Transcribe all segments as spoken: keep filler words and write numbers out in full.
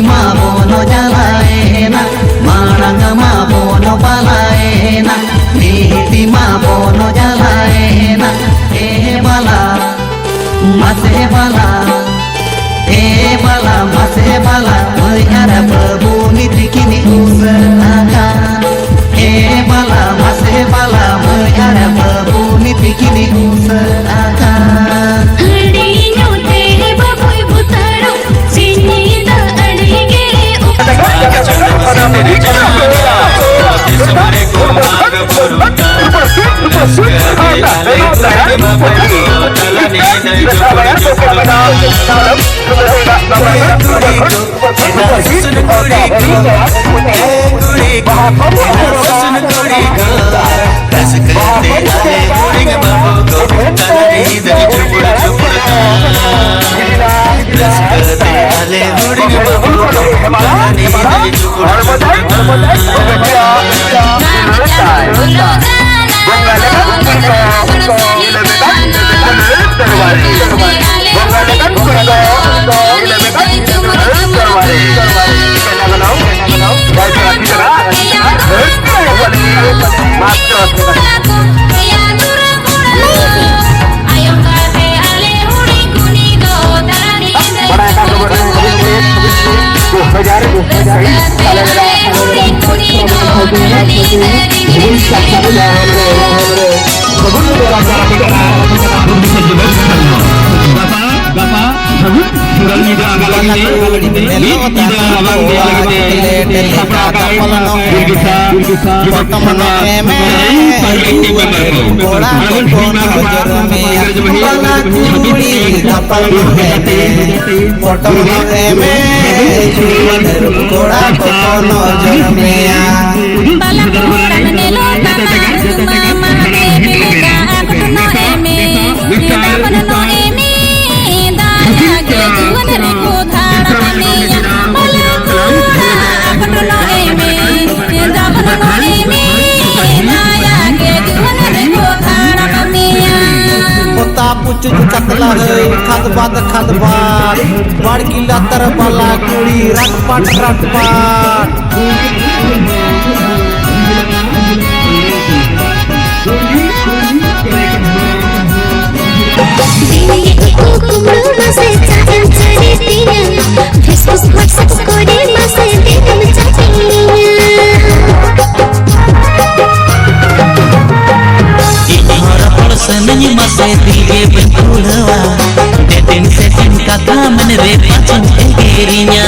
ᱢᱟᱵᱚᱱ ᱪᱟᱞᱟᱭᱮᱱᱟ, ᱢᱟᱲᱟᱝ ᱢᱟᱵᱚᱱ ᱵᱟᱞᱟᱭᱮᱱᱟ, ᱱᱤᱛᱤ ᱢᱟᱵᱚᱱ ᱪᱟᱞᱟᱭᱮᱱᱟ᱾ ᱮ ᱵᱟᱞᱟ, ᱢᱟᱥᱮ ᱵᱟᱞᱟ, ᱮ ᱵᱟᱞᱟ, ᱢᱟᱥᱮ ᱵᱟᱞᱟ, ᱢᱟᱹᱭ ᱟᱨ ᱵᱟᱹᱵᱩ ᱱᱤᱛᱤ ᱠᱤᱱ ᱩᱥᱟᱹᱫ ᱟᱠᱟᱱ᱾ ᱮ ᱵᱟᱞᱟ, ᱢᱟᱥᱮ ᱵᱟᱞᱟ, ᱢᱟᱹᱭ ᱟᱨ ᱵᱟᱹᱵᱩ ᱱᱤᱛᱤ ᱠᱤᱱ ᱩᱥᱟᱹᱫ ᱟᱠᱟᱱ᱾ ᱦᱟᱺᱰᱤ ᱧᱩ ᱛᱮ ᱵᱟᱹᱵᱩᱭ ᱵᱩᱛᱟᱹᱲᱚᱜ, ᱥᱤᱧ ᱧᱤᱫᱟᱹ ᱟᱹᱰᱤ ᱜᱮ ᱜᱟᱯᱟ ᱥᱟᱹᱜᱩᱱ ᱥᱩᱨᱟᱹᱞ ᱧᱤᱫᱟᱹ ᱟᱸᱜᱟ ᱞᱟᱹᱜᱤᱫ ᱛᱮ, ᱢᱤᱫ ᱧᱤᱫᱟᱹ ᱨᱟᱵᱟᱝ ᱫᱮᱡ ᱞᱟᱹᱜᱤᱫ ᱛᱮ ᱥᱟᱯᱲᱟᱣ ᱟᱠᱟᱫ ᱵᱤᱨ ᱫᱤᱥᱚᱢ ᱡᱩᱵᱚᱠ ᱥᱟᱶᱛᱟ ᱯᱟᱨᱞᱟᱢᱮᱱᱴ ᱢᱮᱢᱵᱟᱨ ᱠᱚ᱾ ᱟᱨ ᱵᱚᱱ ᱥᱮᱨᱮᱧ ᱢᱟ ᱜᱟᱯᱟ ᱜᱟᱯᱟ ᱜᱤᱫᱽᱨᱟᱹ ᱡᱚᱢᱟᱹᱭ ᱜᱟᱯᱟ ᱜᱤᱫᱽᱨᱟᱹ ᱡᱚᱢᱟᱹᱭ ᱯᱚᱴᱚᱢ ᱮᱢᱮ, ᱠᱚᱲᱟ ᱠᱚ ᱱᱚᱡᱚᱨ ᱢᱮᱭᱟ᱾ ᱵᱟᱞᱟ ᱠᱚᱲᱟ ᱢᱮᱱᱮ ᱞᱚᱴᱟ ᱢᱟᱨᱟᱝ ᱢᱟᱢᱟ ᱢᱟᱨᱟᱝ ᱢᱮᱱᱮ ᱠᱟᱜ ᱠᱚᱴᱱᱚ ᱮᱢᱮ, ᱫᱟᱢᱱᱚ ᱮᱢᱮ, ᱫᱟᱭᱟ ᱜᱮ ᱡᱩᱣᱟᱹᱱ ᱨᱮᱠᱚ ᱫᱷᱟᱲᱟ ᱢᱮᱭᱟ᱾ ᱵᱟᱞᱟ ᱠᱚᱲᱟ ᱠᱚᱴᱱᱚ ᱮᱢᱮ, ᱫᱟᱢᱱᱚ ᱮᱢᱮ, ᱫᱟᱭᱟ ᱜᱮ ᱡᱩᱣᱟᱹᱱ ᱨᱮᱠᱚ ᱫᱷᱟᱲᱟ ᱢᱮᱭᱟ᱾ ᱯᱚᱛᱟᱵ ᱪᱩᱡ ᱠᱟᱛᱞᱟ ᱦᱟᱹᱭ ᱠᱷᱟᱫ ᱵᱟᱫ ᱠᱷᱟᱫ ᱵᱟᱫ ᱵᱟᱲᱜᱤ ᱞᱟᱛᱟᱨ ᱵᱟᱞᱟ ᱠᱩᱲᱤ ᱨᱟᱴᱯᱟᱴ ᱨᱟᱴᱯᱟᱴ᱾ ᱫᱤᱱ ᱜᱮ ᱩᱠᱩ ᱠᱩᱢᱲᱩ ᱢᱟᱥᱮ ᱪᱟᱜ ᱮᱢ ᱪᱟᱹᱨᱤ ᱛᱤᱧᱟ᱾ Facebook WhatsApp ᱠᱚᱨᱮ ᱢᱟᱥᱮ ᱫᱤᱱᱮᱢ ᱪᱟᱹᱴᱤᱧᱟ᱾ ᱤᱧ ᱦᱚᱸ ᱨᱚᱯᱚᱲ ᱥᱟᱱᱟᱧ ᱢᱟᱥᱮ ᱛᱤᱨᱮ ᱵᱟᱹᱧ ᱠᱩᱲᱟᱹᱣᱟ᱾ ᱰᱮᱴᱤᱝ ᱥᱮᱴᱤᱝ ᱠᱟᱛᱷᱟ ᱢᱮᱱ ᱨᱮ ᱯᱟᱪᱮᱢ ᱮᱜᱮᱨᱤᱧᱟ᱾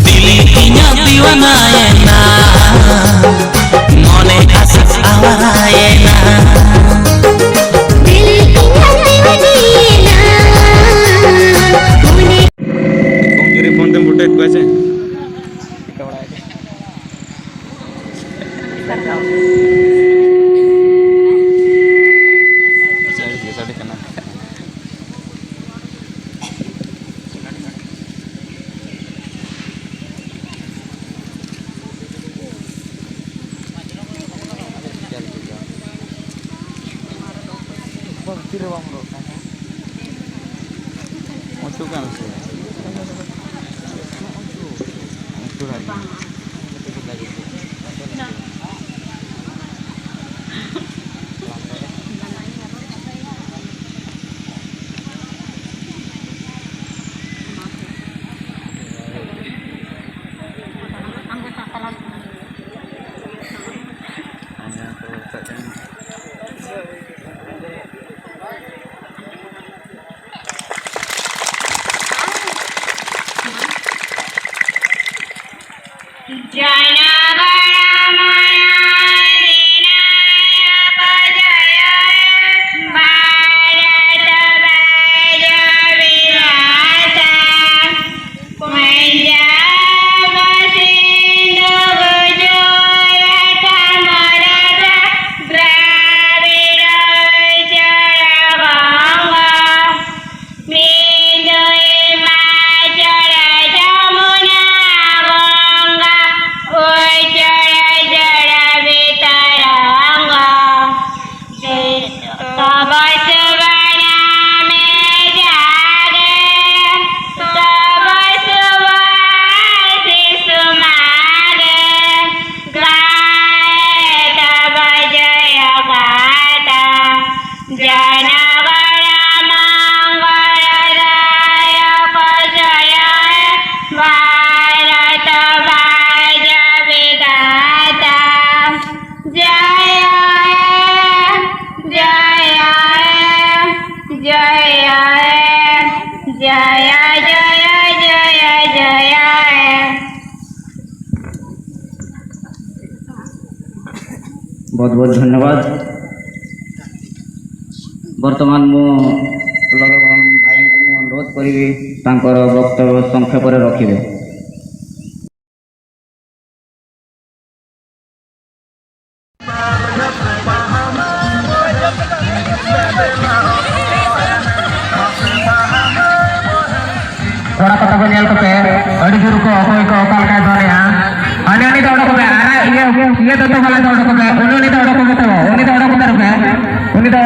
ᱫᱤᱞ ᱤᱧᱟᱹᱜ ᱫᱤᱣᱟᱱᱟᱭᱮᱱᱟ, ᱢᱚᱱᱮ ᱟᱥᱟ ᱟᱣᱟᱨᱟᱭᱮᱱᱟ᱾ ᱠᱚᱢᱡᱩᱨᱤ ᱯᱷᱳᱱ ᱛᱮᱢ ᱯᱷᱳᱴᱳᱭᱮᱫ ᱠᱚᱣᱟ ᱥᱮ? ᱥᱟᱰᱮ ᱠᱟᱱᱟ᱾ ᱵᱷᱤᱛᱤᱨ ᱨᱮ ᱵᱟᱢ ᱨᱚᱲ ᱠᱟᱱᱟ᱾ ᱚᱪᱚᱜ ᱠᱟᱱ ᱥᱮ? ᱚᱪᱚᱜ ᱟᱨᱠᱤ᱾ ᱡᱟᱭᱟ, ᱡᱟᱭᱟ, ᱡᱟᱭᱟ, ᱡᱟᱭᱟ᱾ ᱵᱚᱦᱩᱛ ᱵᱚᱦᱩᱛ ᱫᱷᱚᱱᱭᱚᱵᱟᱫ᱾ ବର୍ତ୍ତମାନ ମୁଁ ଲଗନ ଭାଇଙ୍କୁ ମୁଁ ଅନୁରୋଧ କରିବି ତାଙ୍କର ବକ୍ତବ୍ୟ ସଂକ୍ଷେପରେ ରଖିବେ। ᱠᱚᱲᱟ ᱠᱚ ᱛᱟᱠᱚ ᱧᱮᱞ ᱠᱚᱯᱮ, ᱟᱹᱰᱤ ᱡᱳᱨ ᱠᱚ ᱚᱠᱚᱭ ᱠᱚ ᱚᱠᱟ ᱞᱮᱠᱟᱭ ᱫᱚᱱᱮᱜᱼᱟ᱾ ᱦᱟᱱᱮ ᱩᱱᱤ ᱫᱚ ᱚᱰᱚᱠ ᱠᱚᱯᱮ, ᱟᱨ ᱤᱭᱟᱹ, ᱤᱭᱟᱹ ᱫᱚ ᱛᱚ ᱵᱟᱞᱮ ᱫᱚ ᱚᱰᱚᱠ ᱠᱚᱯᱮ, ᱩᱱᱤ, ᱩᱱᱤ ᱫᱚ ᱚᱰᱚᱠ ᱠᱚᱯᱮ ᱛᱚ, ᱩᱱᱤ ᱫᱚ ᱚᱰᱚᱠ ᱠᱚᱯᱮ ᱨᱩᱯᱮ, ᱩᱱᱤ ᱫᱚ,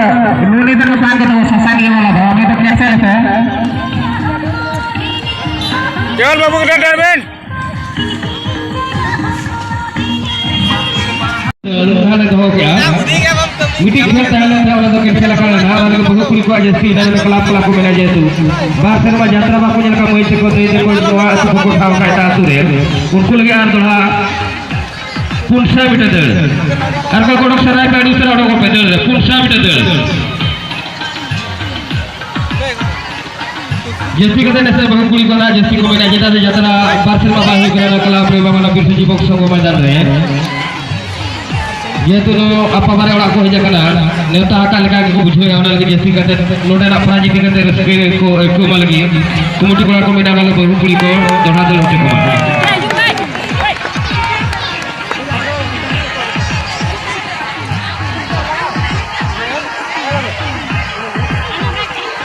ᱩᱱᱤ ᱫᱚ ᱵᱟᱝ ᱜᱮ ᱛᱟᱵᱚ ᱥᱟᱥᱟᱝ ᱤᱭᱟᱹ ᱵᱟᱞᱟ ᱫᱚ, ᱩᱱᱤ ᱫᱚ ᱠᱮᱱᱥᱮᱞ ᱯᱮ᱾ ᱪᱚᱞ ᱵᱟᱹᱵᱩ, ᱠᱟᱹᱴᱤᱡ ᱰᱟᱨ ᱵᱮᱱ᱾ ᱟᱹᱞᱩ ᱫᱚᱦᱚ ᱠᱮᱜᱼᱟ᱾ ᱢᱤᱫᱴᱤᱡ ᱠᱷᱮᱞ ᱛᱟᱦᱮᱸ ᱞᱮᱱ ᱠᱷᱟᱱ ᱚᱱᱟ ᱫᱚ ᱠᱮᱱᱥᱮᱞ ᱟᱠᱟᱱᱟ ᱱᱟᱦᱟᱜ᱾ ᱚᱱᱟ ᱫᱚ ᱵᱟᱹᱦᱩ ᱠᱩᱲᱤ ᱠᱚᱣᱟᱜ ᱡᱟᱹᱥᱛᱤ ᱮᱱᱟ, ᱚᱱᱟ ᱠᱞᱟᱵᱽ ᱠᱞᱟᱵᱽ ᱠᱚ ᱢᱮᱱᱟ ᱡᱮᱦᱮᱛᱩ᱾ ᱵᱟᱨ ᱥᱮᱨᱢᱟ ᱡᱟᱛᱨᱟ ᱵᱟᱠᱚ ᱧᱮᱞ ᱠᱟᱜ ᱢᱟᱹᱭ ᱛᱟᱠᱚ, ᱫᱟᱹᱭ ᱛᱟᱠᱚ ᱱᱚᱣᱟ ᱟᱹᱛᱩ ᱠᱚᱠᱚ ᱴᱷᱟᱶ ᱠᱟᱜ ᱮᱴᱟᱜ ᱟᱹᱛᱩ ᱨᱮ᱾ ᱩᱱᱠᱩ ᱞᱟᱹᱜᱤᱫ ᱟᱨ ᱫᱚᱦᱲᱟ ᱯᱩᱱ ᱥᱟᱭ ᱢᱤᱴᱟᱨ ᱫᱟᱹᱲ᱾ ᱟᱨ ᱚᱠᱚᱭ ᱠᱚ ᱚᱰᱚᱠ ᱥᱟᱱᱟᱭᱮᱫ ᱯᱮ ᱟᱹᱰᱤ ᱩᱥᱟᱹᱨᱟ ᱚᱰᱚᱠᱚᱜ ᱯᱮ ᱫᱟᱹᱲ ᱨᱮ, ᱯᱩᱱ ᱥᱟᱭ ᱢᱤᱴᱟᱨ ᱫᱟᱹᱲ᱾ ᱡᱟᱹᱥᱛᱤ ᱠᱟᱛᱮ ᱱᱮᱥᱮ ᱵᱟᱹᱦᱩ ᱠᱩᱲᱤ ᱠᱚ ᱱᱟᱜ ᱡᱟᱹᱥᱛᱤ ᱠᱚ ᱢᱮᱱᱟ, ᱪᱮᱫᱟᱜ ᱥᱮ ᱡᱟᱛᱨᱟ ᱵᱟᱨ ᱥᱮᱨᱢᱟ ᱵᱟᱝ ᱦᱩᱭ ᱠᱟᱱᱟ, ᱚᱱᱟ ᱠᱞᱟᱵᱽ ᱨᱮ ᱵᱟᱝ, ᱚᱱᱟ ᱵᱤᱨᱥᱟ ᱡᱤᱵᱚᱠ ᱥᱚᱝᱜᱷᱚ ᱢᱚᱭᱫᱟᱱ ᱨᱮ᱾ ᱡᱮᱦᱮᱛᱩ ᱱᱚᱣᱟ ᱟᱯᱟ ᱵᱟᱨᱮ ᱚᱲᱟᱜ ᱠᱚ ᱦᱮᱡ ᱟᱠᱟᱱᱟ, ᱱᱮᱣᱛᱟ ᱟᱠᱟᱫ ᱞᱮᱠᱟ ᱜᱮᱠᱚ ᱵᱩᱡᱷᱟᱹᱣᱮᱫᱼᱟ, ᱚᱱᱟ ᱞᱟᱹᱜᱤᱫ ᱡᱟᱹᱥᱛᱤ ᱠᱟᱛᱮ ᱱᱚᱰᱮᱱᱟᱜ ᱯᱨᱟᱭᱤᱡᱽ ᱤᱫᱤ ᱠᱟᱛᱮ ᱨᱟᱹᱥᱠᱟᱹ ᱠᱚ ᱟᱹᱭᱠᱟᱹᱣ ᱢᱟ ᱞᱟᱹᱜᱤᱫ ᱠᱚᱢᱤᱴᱤ ᱠᱚᱲᱟ ᱠᱚ ᱢᱮᱱᱟ, ᱟᱞᱮ ᱵᱟᱹᱦᱩ ᱠᱩᱲᱤ ᱠᱚ ᱫᱚᱦᱲᱟ ᱫᱟᱹᱲ ᱦᱚᱪᱚ ᱠᱚᱢᱟ᱾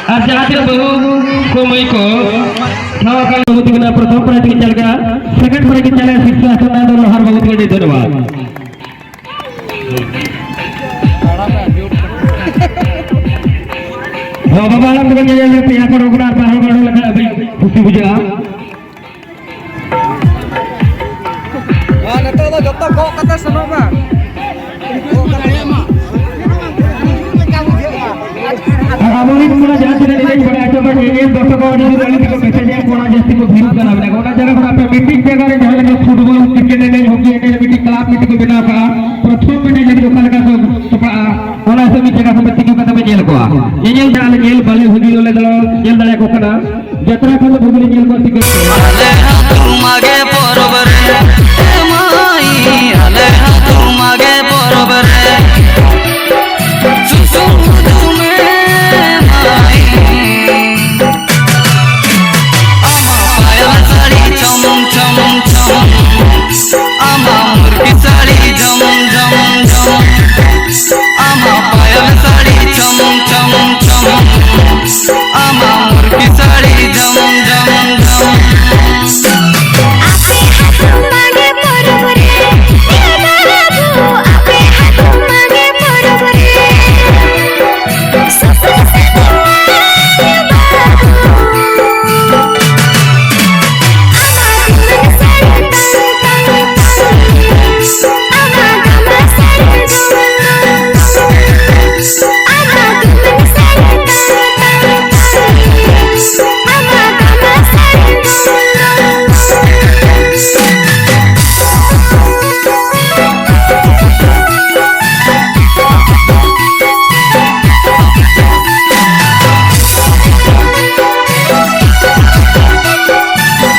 ᱟᱨ ᱡᱟᱦᱟᱸ ᱛᱤᱱᱟᱹᱜ ᱵᱟᱹᱦᱩ ᱠᱚ ᱢᱟᱹᱭ ᱠᱚ ᱴᱷᱟᱶ ᱟᱠᱟᱱ ᱵᱟᱹᱦᱩ ᱛᱟᱹᱠᱤᱱ ᱯᱨᱚᱛᱷᱚᱢ ᱯᱨᱟᱭᱤᱡᱽ ᱛᱟᱹᱠᱤᱱ ᱪᱟᱞᱟᱜ ᱠᱟᱱᱟ, ᱥᱮᱠᱮᱱᱰ ᱯᱨᱟᱭᱤᱡᱽ ᱛᱟᱹᱠᱤᱱ ᱪᱟᱞᱟᱜ ᱠᱟᱱᱟ, ᱥᱤᱨᱥᱟᱹ ᱟᱥᱚᱱ ᱨᱮᱱᱟᱜ ᱫᱚ ᱞᱳᱦᱟᱨ ᱵᱟᱹᱵᱩ ᱛᱟᱹᱠᱤᱱ ᱟᱹᱰᱤ ᱫᱷᱚᱱᱭᱚᱵᱟᱫ᱾ ᱦᱚᱸ, ᱵᱟᱵᱟ ᱦᱟᱲᱟᱢ ᱛᱟᱹᱠᱤᱱ ᱧᱮᱧᱮᱞ ᱯᱮᱭᱟ ᱠᱚ ᱚᱰᱚᱠ ᱠᱟᱱᱟ, ᱟᱨ ᱵᱟᱨ ᱦᱚᱲ ᱠᱚ ᱚᱰᱚᱠ ᱞᱮᱠᱷᱟᱱ ᱟᱹᱰᱤ ᱠᱩᱥᱤ ᱵᱩᱡᱷᱟᱹᱜᱼᱟ᱾ ᱟᱨ ᱱᱤᱛᱚᱜ ᱫᱚ ᱡᱚᱛᱚ ᱜᱚᱜ ᱠᱟᱛᱮ ᱥᱮᱱᱚᱜ ᱢᱮ᱾ ᱟᱨ ᱟᱵᱚᱨᱮᱱ ᱠᱚᱲᱟ ᱡᱟᱦᱟᱸ ᱛᱤᱱᱟᱹᱜ ᱮᱱᱮᱡ ᱵᱟᱲᱟᱭ ᱦᱚᱪᱚ ᱠᱚ, ᱧᱮᱧᱮᱞ ᱫᱚᱨᱥᱚᱠ ᱟᱹᱰᱤ ᱡᱳᱨ ᱟᱹᱰᱤ ᱛᱮᱠᱚ ᱢᱮᱥᱮᱡ ᱮᱫ ᱠᱚᱲᱟ ᱡᱟᱹᱥᱛᱤ ᱠᱚ ᱵᱷᱤᱲᱚᱜ ᱠᱟᱱᱟ᱾ ᱢᱮᱱᱟᱜ ᱚᱱᱟ ᱡᱟᱭᱜᱟ ᱠᱷᱚᱱ ᱟᱯᱮ ᱢᱤᱫᱴᱤᱡ ᱡᱟᱭᱜᱟ ᱨᱮ ᱡᱟᱦᱟᱸ ᱞᱮᱠᱟ ᱯᱷᱩᱴᱵᱚᱞ, ᱠᱨᱤᱠᱮᱴ ᱮᱱᱮᱡ, ᱦᱚᱠᱤ ᱮᱱᱮᱡ ᱢᱤᱫᱴᱤᱡ ᱠᱞᱟᱵᱽ ᱢᱤᱫᱴᱤᱡ ᱠᱚ ᱵᱮᱱᱟᱣ ᱠᱟᱜᱼᱟ, ᱯᱨᱚᱛᱷᱚᱢ ᱮᱱᱮᱡ ᱞᱟᱹᱜᱤᱫ ᱚᱠᱟ ᱞᱮᱠᱟ ᱠᱚ ᱥᱟᱯᱲᱟᱜᱼᱟ, ᱚᱱᱟ ᱦᱤᱥᱟᱹᱵ ᱢᱤᱫ ᱡᱟᱭᱜᱟ ᱠᱷᱚᱱ ᱯᱮ ᱛᱤᱸᱜᱩ ᱠᱟᱛᱮ ᱯᱮ ᱧᱮᱞ ᱠᱚᱣᱟ᱾ ᱧᱮᱧᱮᱞ ᱫᱚ ᱟᱞᱮ ᱧᱮᱞ ᱵᱟᱞᱮ ᱵᱷᱟᱹᱜᱤ ᱱᱚᱰᱮ ᱫᱚ ᱧᱮᱞ ᱫᱟᱲᱮᱭᱟᱠᱚ ᱠᱟᱱᱟ᱾ ᱡᱟᱛᱨᱟ ᱠᱷᱚᱱ ᱫᱚ ᱵᱷᱟᱹᱜᱤ ᱞᱮ ᱧᱮᱞ ᱠᱚᱣᱟ ᱴᱤᱠᱤᱴ ᱠᱚ᱾ ᱟᱞᱮ ᱟᱹᱛᱩ ᱢᱟᱜᱮ ᱯᱚᱨᱚᱵᱽ ᱨᱮ